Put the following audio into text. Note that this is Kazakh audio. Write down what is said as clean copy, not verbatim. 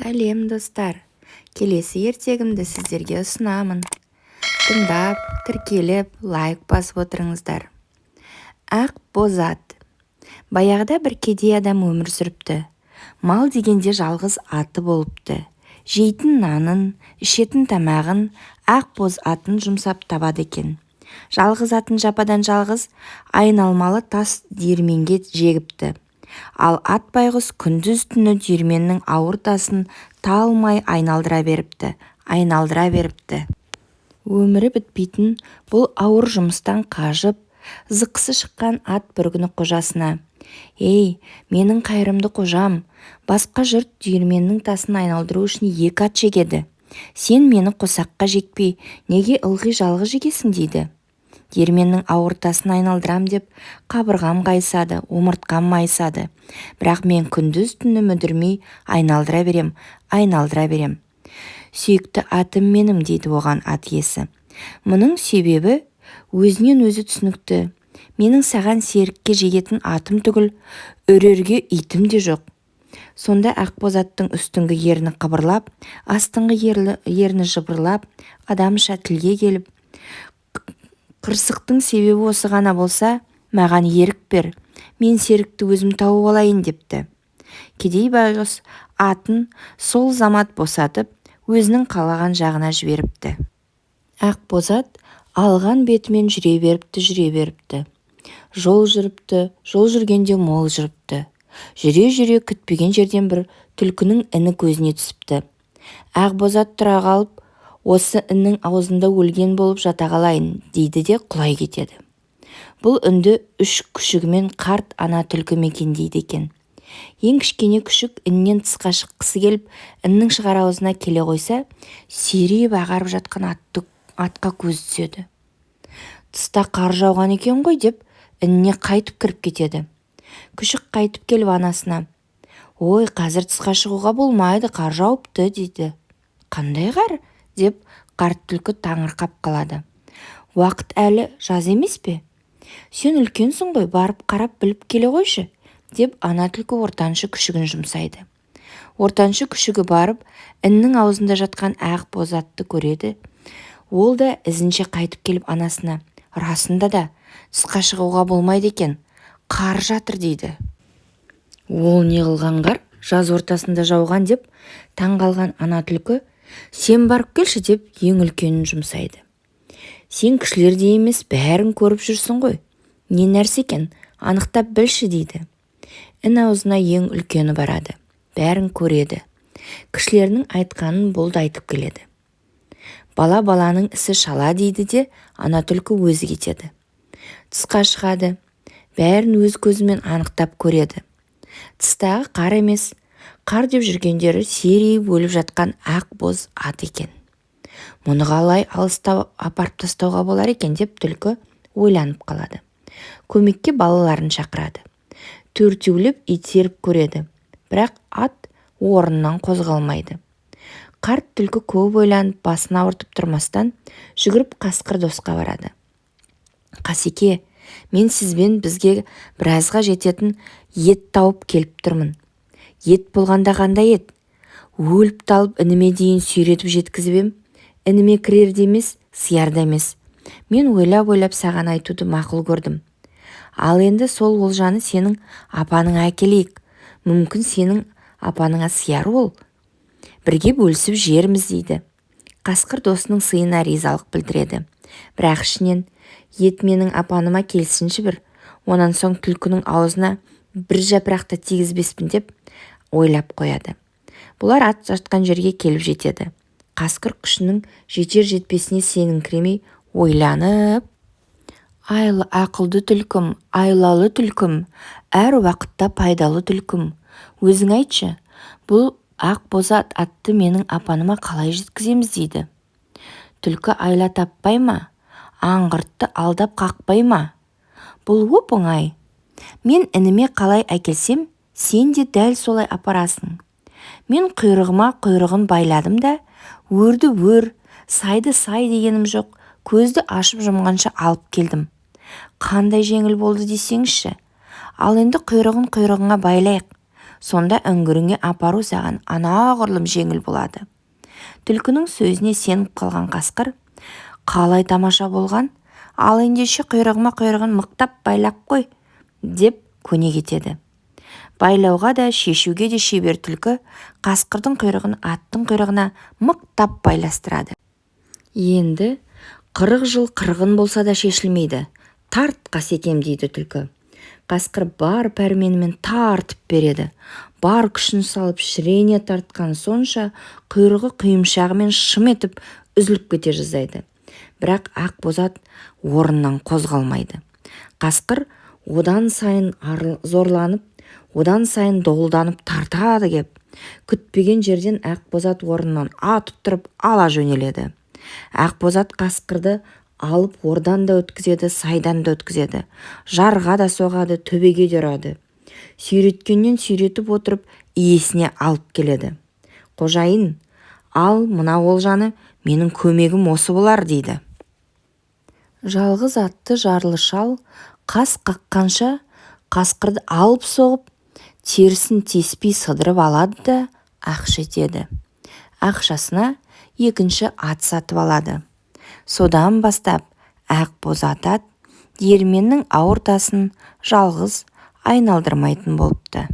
Сәлем, достар! Келесі ертегімді сіздерге ұсынамын. Тыңдап, тіркеліп, лайк басып отырыңыздар. Ақ боз ат. Баяғыда бір кедей адам өмір сүріпті. Мал дегенде жалғыз аты болыпты. Жейтін нанын, ішетін тамағын ақ боз атын жұмсап табады екен. Жалғыз атын жападан-жалғыз айналмалы тас диірменге жегіпті. Ал ат байғұс күндіз-түні диірменнің ауыр тасын талмай айналдыра беріпті, айналдыра беріпті. Өмірі бітпейтін бұл ауыр жұмыстан қажып, зықысы шыққан ат бір күні қожасына: «Ей, менің қайырымды қожам, басқа жұрт диірменнің тасын айналдыру үшін екі ат жегеді. Сен мені қосаққа жекпей, неге ылғи жалғыз жегесің?» – дейді. «Диірменнің ауыр тасын айналдырам деп қабырғам қайысады, омыртқам майысады. Бірақ мен күндіз-түні мүдірмей айналдыра берем, айналдыра берем. Сүйікті атым менің», – дейді оған ат иесі. «Мұның себебі өзінен өзі түсінікті. Менің саған серікке жегетін атым түгіл, үрерге итім де жоқ». Сонда ақбоз аттың үстіңгі ерні қыбырлап, астыңғы ерні жыбырлап, адамша тілге келіп: «Қырсықтың себебі осы ғана болса, маған ерік бер, мен серікті өзім тауып алайын», – депті. Кедей байғұс атын сол замат босатып, өзінің қалаған жағына жіберіпті. Ақбоз ат алған бетімен жүре беріпті, жүре беріпті. Жол жүріпті, жол жүргенде мол жүріпті. Жүре-жүре күтпеген жерден бір түлкінің іні көзіне түсіпті. Ақбоз ат тұра қалып: «Осы іннің аузында өлген болып жата қалайын», – дейді де құлай кетеді. Бұл інді үш күшігімен қарт ана түлкі мекендейді екен. Ең кішкене күшік іннен тысқа шыққысы келіп, іннің шығар аузына келе қойса, серейіп ағарып жатқан атты, атқа көзі түседі. «Тыста қар жауған екен ғой», – деп ініне қайтып кіріп кетеді. Күшік қайтып келіп анасына: «Ой, қазір тысқа шығуға болмайды, қар жауыпты», – дейді. «Қандай қар?» – деп қарт түлкі таңырқап қалады. «Уақыт әлі жаз емес пе? Сен үлкенсің ғой, барып қарап біліп келе қойшы», – деп ана түлкі ортаншы күшігін жұмсайды. Ортаншы күшігі барып іннің аузында жатқан ақ боз атты көреді. Ол да ізінше қайтып келіп анасына: «Расында да, тысқа шығуға болмайды екен, қар жатыр», – дейді. «Ол не қылған қар, жаз ортасында жауған?» – деп таң қалған ана түлкі: «Сен барып келші», – деп ең үлкенін жұмсайды. «Сен кішілердей емес, бәрін көріп жүрсің ғой, не нәрсе екен, анықтап білші», – дейді. Ін аузына ең үлкені барады, бәрін көреді. Кішілерінің айтқанын бұл да айтып келеді. «Бала баланың ісі шала», – дейді де ана түлкі өзі кетеді. Тысқа шығады, бәрін өз көзімен анықтап көреді. Тыстағы қар емес, қар деп жүргендері серейіп өліп жатқан ақ боз ат екен. «Мұны қалай алыстау апарып тастауға болар екен?» – деп түлкі ойланып қалады. Көмекке балаларын шақырады. Төртеулеп итеріп көреді, бірақ ат орнынан қозғалмайды. Қарт түлкі көп ойланып, басын ауыртып тұрмастан, жүгіріп қасқыр досқа барады. «Қасеке, мен сізбен бізге біразға жететін ет тауып келіп тұрмын». «Ет болғанда қандай ет? Өліп талып ініме дейін сүйретіп жеткізіп ем, ініме кірер де емес, сыяр да емес. Мен ойлап-ойлап саған айтуды мақұл көрдім. Ал енді сол олжаны сенің апаныңа әкелейік. Мүмкін, сенің апаныңа сыяр ол. Бірге бөлісіп жерміз», – дейді. Қасқыр досының сыйына ризалық білдіреді. Бірақ ішінен: «Ет менің апаныма келсінші бір, онан соң түлкінің аузына бір жапырақ та тигізбеспін», – деп ойлап қояды. Бұлар ат жатқан жерге келіп жетеді. Қасқыр күшінің жетер-жетпесіне сеніңкіремей ойланып: «Айлы ақылды түлкім, айлалы түлкім, әр уақытта пайдалы түлкім, өзің айтшы, бұл ақ боз атты менің апаныма қалай жеткіземіз?» – дейді. «Түлкі айла таппай ма, аңғыртты алдап қақпай ма? Бұл оп-оңай. Мен ініме қалай әкелсем, сен де дәл солай апарасың. Мен құйрығыма құйрығын байладым да, өрді өр, сайды сай дегенім жоқ, көзді ашып жұмғанша алып келдім. Қандай жеңіл болды десеңізші. Ал енді құйрығын құйрығыңа байлайық. Сонда үңгіріңе апару саған анағұрлым жеңіл болады. Түлкінің сөзіне сеніп қалған қасқыр: «Қалай тамаша болған! Ал ендеше құйрығыма құйрығын мықтап байлап қой», – деп көне кетеді. Байлауға да, шешуге де шебер түлкі қасқырдың құйрығын аттың құйрығына мықтап байластырады. «Енді 40 жыл қырғын болса да шешілмейді, тарт, қасекем», – дейді түлкі. Қасқыр бар пәрменімен тартып береді. Бар күшін салып шірене тартқан сонша, құйрығы құйымшағымен шым етіп үзіліп кете жаздайды. Бірақ ақ боз ат орнынан қозғалмайды. Қасқыр одан сайын зорланып, одан сайын долданып тартады кеп. Күтпеген жерден ақ боз ат орнынан атып тұрып ала жөнеледі. Ақ боз ат қасқырды алып ордан да өткізеді, сайдан да өткізеді, жарға да соғады, төбеге де ұрады. Сүйреткеннен сүйретіп отырып иесіне алып келеді. «Қожайын, ал мына олжаны, менің көмегім осы болар», – дейді. Жалғыз атты жарлы шал қас қаққанша қасқырды алып соғып, терісін теспей сыдырып алады да ақша етеді. Ақшасына екінші ат сатып алады. Содан бастап ақ боз ат диірменнің ауыр тасын жалғыз айналдырмайтын болыпты.